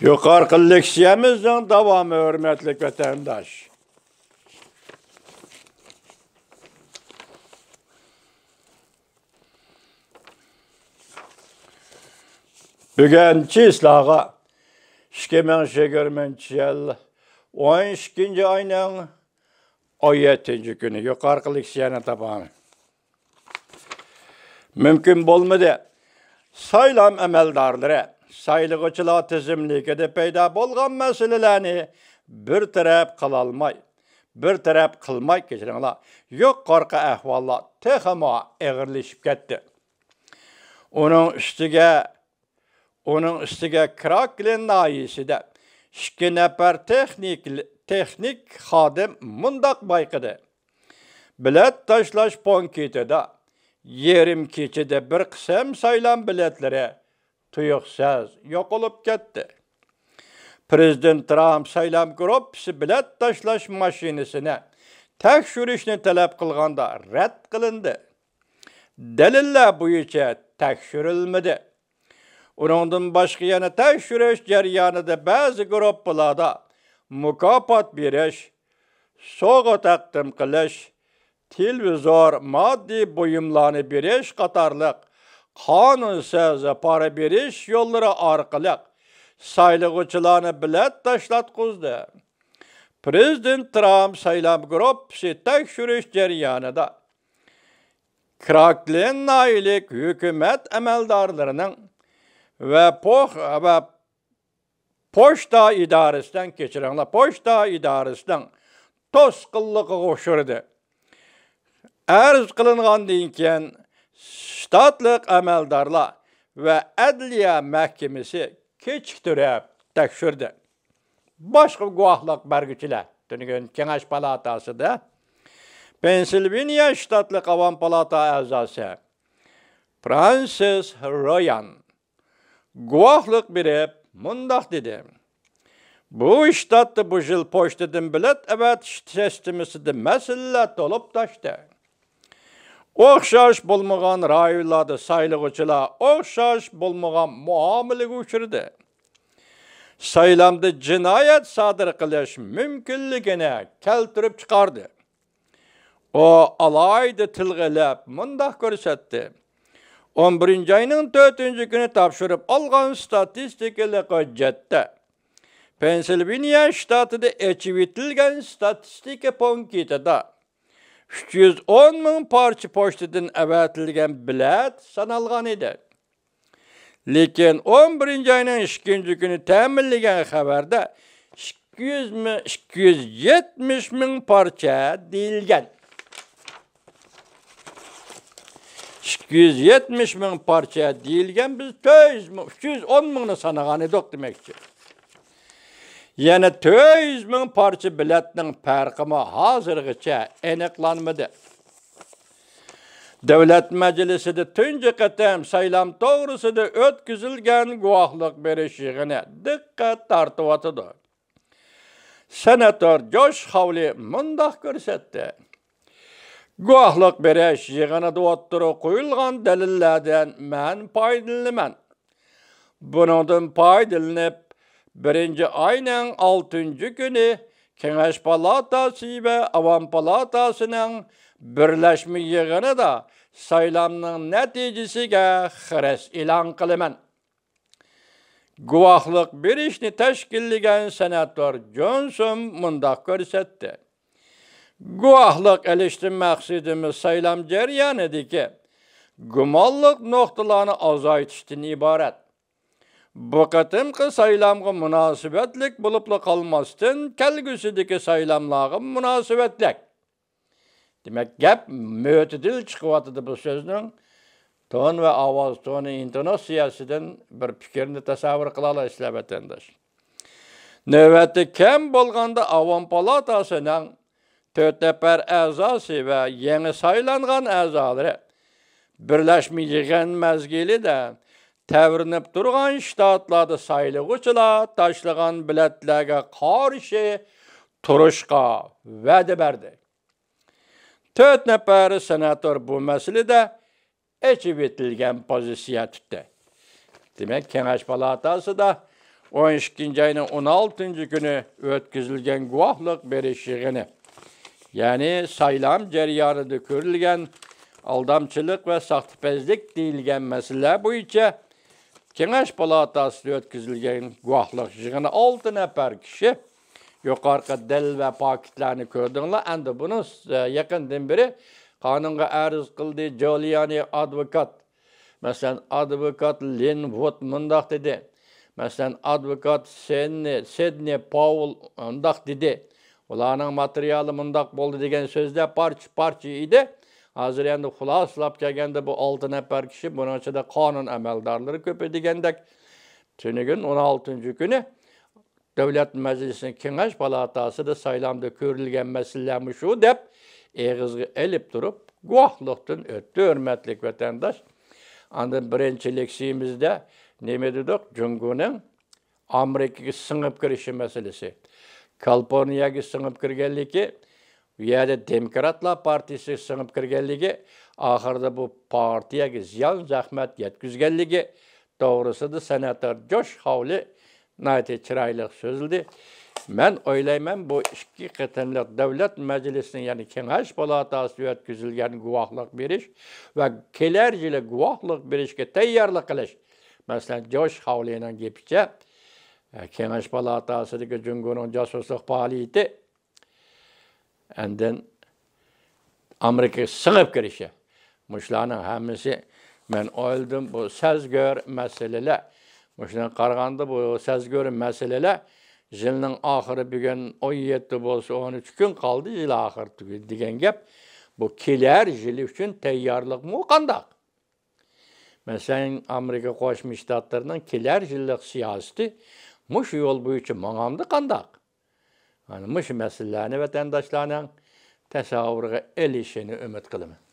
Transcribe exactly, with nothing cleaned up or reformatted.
يۇقىرىقى لېكسىيەمىزنىڭ داۋامى، ھۆرمەتلىك ۋەتەنداش. بۈگۈنكى سىلەرگە ئىككى مىڭ يىگىرمىنچى يىل ئون ئىككىنچى ئاينىڭ ئون يەتتىنچى كۈنى يۇقىرىقى لېكسىيەنى تاپىمەن. مۇمكىن بولمىدى. سايلام ئەمەلدارلىرى سايلىغۇچىلار تىزىملىكىدە پەيدا بولغان مەسىلىلەرنى بىر تەرەپ قىلالماي، بىر تەرەپ قىلماي، كەچۈرۈڭلار، يۇقىرىقى ئەھۋاللار تېخىمۇ ئېغىرلىشىپ كەتتى. ئۇنىڭ ئۈستىگە، ئۇنىڭ ئۈستىگە كراكلىن ناھىيەسىدە ئىككى نەپەر تېخنىك، تېخنىك خادىم مۇنداق بايقىدى: بېلەت تاشلاش پونكىتىدا يېرىم كېچىدە بىر قىسىم سايلام بېلەتلىرى تۇيۇقسىز يوقىلىپ كەتتى. پىرېزىدېنت ترامپ سايلام گۇرۇپپىسى بېلەت تاشلاش ماشىنىسىنى تەكشۈرۈشنى تەلەپ قىلغاندا رەت قىلىندى. دەلىللەر بويىچە تەكشۈرۈلمىدى. ئۇنىڭدىن باشقا يەنە تەكشۈرۈش جەريانىدا بەزى گۇرۇپپىلاردا مۇكاپات بېرىش، سوۋغا تەقدىم قىلىش، تېلېۋىزور، ماددىي بۇيۇملارنى بېرىش قاتارلىق قانۇنسىز پارا بېرىش يوللىرى ئارقىلىق سايلىغۇچىلارنى بېلەت تاشلاتقۇزدى. پىرېزىدېنت ترامپ سايلام گۇرۇپپىسى تەكشۈرۈش جەريانىدا كراكلىن ناھىيەلىك ھۆكۈمەت ئەمەلدارلىرىنىڭ ۋە پوخ-، ۋە پوچتا ئىدارىسىنىڭ، كەچۈرۈڭلار، پوچتا ئىدارىسىنىڭ توسقۇنلۇقىغا ئۇچرىدى. ئەرز قىلىنغاندىن كېيىن، شتاتلىق ئەمەلدارلار ۋە ئەدلىيە مەھكىمىسى كېچىكتۈرۈپ تەكشۈردى. باشقا گۇۋاھلىق بەرگۈچىلەر، تۈنۈگۈن كېڭەش پالاتاسىدا پېنسىلۋېنىيە شتاتلىق ئاۋام پالاتا ئەزاسى فرانسىس رويان گۇۋاھلىق بېرىپ مۇنداق دېدى: بۇ شتاتتا بۇ يىل پوچتىدىن بېلەت ئەۋەتىش سىستېمىسىدا مەسىلىلەر تولۇپ تاشتى. ئوخشاش بولمىغان رايونلاردا سايلىغۇچىلار ئوخشاش بولمىغان مۇئامىلىگە ئۇچرىدى. سايلامدا جىنايەت سادىر قىلىش مۇمكىنلىكىنى كەلتۈرۈپ چىقاردى. ئۇ ئالاھىدە تىلغا ئېلىپ مۇنداق كۆرسەتتى: ئون بىرىنچى ئاينىڭ تۆتىنچى كۈنى تاپشۇرۇپ ئالغان ستاتىستىكىلىق ھۆججەتتە پېنسىلۋېنىيە شتاتىدا ئېچىۋېتىلگەن ستاتىستىكا پونكىتىدا ئۈچ يۈز ئون مىڭ پارچە پوچتىدىن ئەۋەتىلگەن بېلەت سانالغان ئىدى. لېكىن ئون بىرىنچى ئاينىڭ ئىككىنچى كۈنى تەمىنلىگەن خەۋەردە ئىككى يۈز مىڭ، ئىككى يۈز يەتمىش مىڭ پارچە دېيىلگەن. ئىككى يۈز يەتمىش مىڭ پارچە دېيىلگەن، بىز تۆت يۈز مىڭ، ئۈچ يۈز ئون مىڭنى سانىغان ئىدۇق دېمەكچى. يەنە تۆت يۈز مىڭ پارچە بېلەتنىڭ پەرقىمۇ ھازىرغىچە ئېنىقلانمىدى. دۆلەت مەجلىسىدە تۇنجى قېتىم سايلام توغرىسىدا ئۆتكۈزۈلگەن گۇۋاھلىق بېرىش يىغىنى دىققەت تارتىۋاتىدۇ. سېناتور جوش خاۋلى مۇنداق كۆرسەتتى: گۇۋاھلىق بېرىش يىغىنىدا ئوتتۇرىغا قويۇلغان دەلىللەردىن مەن پايدىلىنىمەن. بۇنىڭدىن پايدىلىنىپ، بىرىنچى ئاينىڭ ئالتىنچى كۈنى كېڭەش پالاتاسى ۋە ئاۋام پالاتاسىنىڭ بىرلەشمە يىغىنىدا سايلامنىڭ نەتىجىسىگە خىرىس ئېلان قىلىمەن. گۇۋاھلىق بېرىشنى تەشكىللىگەن سېناتور جونسون مۇنداق كۆرسەتتى: گۇۋاھلىق ئېلىشتىن مەقسىتىمىز سايلام جەريانىدىكى گۇمانلىق نۇقتىلارنى ئازايتىشتىن ئىبارەت. بۇ قېتىمقى سايلامغا مۇناسىۋەتلىك بولۇپلا قالماستىن، كەلگۈسىدىكى سايلاملارغا مۇناسىۋەتلىك. دېمەك، گەپ مۆتىدىل چىقىۋاتىدۇ بۇ سۆزنىڭ. تون ۋە ئاۋاز تونى ئىنتوناتسىيەسىدىن بىر پىكىرنى تەسەۋۋۇر قىلالايسىلەر، ۋەتەنداش. نۆۋەتتە كەم بولغاندا ئاۋام پالاتاسىنىڭ تۆت نەپەر ئەزاسى ۋە يېڭى سايلانغان ئەزالىرى بىرلەشمە يىغىن مەزگىلىدە تەۋرىنىپ تۇرغان شتاتلاردا سايلىغۇچىلار تاشلىغان بېلەتلەرگە قارشى تۇرۇشقا ۋەدە بەردى. تۆت نەپەر سېناتور بۇ مەسىلىدە ئېچىۋېتىلگەن پوزىتسىيە تۇتتى. دېمەك، كېڭەش پالاتاسىدا ئون ئىككىنچى ئاينىڭ ئون ئالتىنچى كۈنى ئۆتكۈزۈلگەن گۇۋاھلىق بېرىش يىغىنى، يەنى سايلام جەريانىدا كۆرۈلگەن ئالدامچىلىق ۋە ساختىپەزلىك دېيىلگەن مەسىلىلەر بويىچە كېڭەش پالاتاسىدا ئۆتكۈزۈلگەن گۇۋاھلىق يىغىنى ئالتە نەپەر كىشى يۇقىرىقى دەلىل ۋە پاكىتلارنى كۆردۈڭلار. ئەمدى بۇنىڭ يېقىندىن بېرى قانۇنغا ئەرز قىلدى، جۇلىيانى ئادۋوكات. مەسىلەن، ئادۋوكات لىن ۋۇد مۇنداق دېدى. مەسىلەن، ئادۋوكات سېننى، سېدنى پاول مۇنداق دېدى. ئۇلارنىڭ ماتېرىيالى مۇنداق بولدى دېگەن سۆزلەر پارچە-پارچە ئىدى. ھازىر ئەمدى خۇلاسىلاپ كەلگەندە بۇ ئالتە نەپەر كىشى، بۇنىڭ ئىچىدە قانۇن ئەمەلدارلىرى كۆپى دېگەندەك، تۈنۈگۈن ئون ئالتىنچى كۈنى دۆلەت مەجلىسىنىڭ كېڭەش پالاتاسىدا سايلامدا كۆرۈلگەن مەسىلىلەر مۇشۇ دەپ ئېغىزغا ئېلىپ تۇرۇپ گۇۋاھلىقتىن ئۆتتى، ھۆرمەتلىك ۋەتەنداش. ئاندىن بىرىنچى لېكسىيىمىزدە نېمە دېدۇق؟ جۇڭگونىڭ ئامېرىكىغا سىڭىپ كىرىشى مەسىلىسى. كالىفورنىيەگە سىڭىپ كىرگەنلىكى، ئۇ يەردە دېموكراتلار پارتىيىسىگە سىڭىپ كىرگەنلىكى، ئاخىرىدا بۇ پارتىيەگە زىيان زەخمەت يەتكۈزگەنلىكى توغرىسىدا سېناتور جوش خاۋلى ناھايىتى چىرايلىق سۆزلىدى. مەن ئويلايمەن، بۇ ئىككى قېتىملىق دۆلەت مەجلىسىنىڭ، يەنى كېڭەش پالاتاسىدا ئۆتكۈزۈلگەن گۇۋاھلىق بېرىش ۋە كېلەر يىلى گۇۋاھلىق بېرىشكە تەييارلىق قىلىش. مەسىلەن، جوش خاۋلىنىڭ گېپىچە، كېڭەش پالاتاسىدىكى جۇڭگونىڭ جاسۇسلۇق پائالىيىتى، ئاندىن ئامېرىكىغا سىڭىپ كىرىشى. مۇشۇلارنىڭ ھەممىسى، مەن ئويلىدىم، بۇ سەزگۈر مەسىلىلەر. مۇشۇنىڭغا قارىغاندا، بۇ سەزگۈر مەسىلىلەر، يىلنىڭ ئاخىرى بۈگۈن ئون يەتتە بولسا، ئون ئۈچ كۈن قالدى يىل ئاخىرى تۈگىدى دېگەن گەپ. بۇ كېلەر يىلى ئۈچۈن تەييارلىقمۇ قانداق؟ مەسىلەن، ئامېرىكا قوشما شتاتلىرىنىڭ كېلەر يىللىق سىياسىتى مۇشۇ يول بويىچە ماڭامدۇ قانداق؟ مانا مۇشۇ مەسىلىلەرنى ۋەتەنداشلارنىڭ تەسەۋۋۇرىغا ئېلىشىنى ئۈمىد قىلىمەن.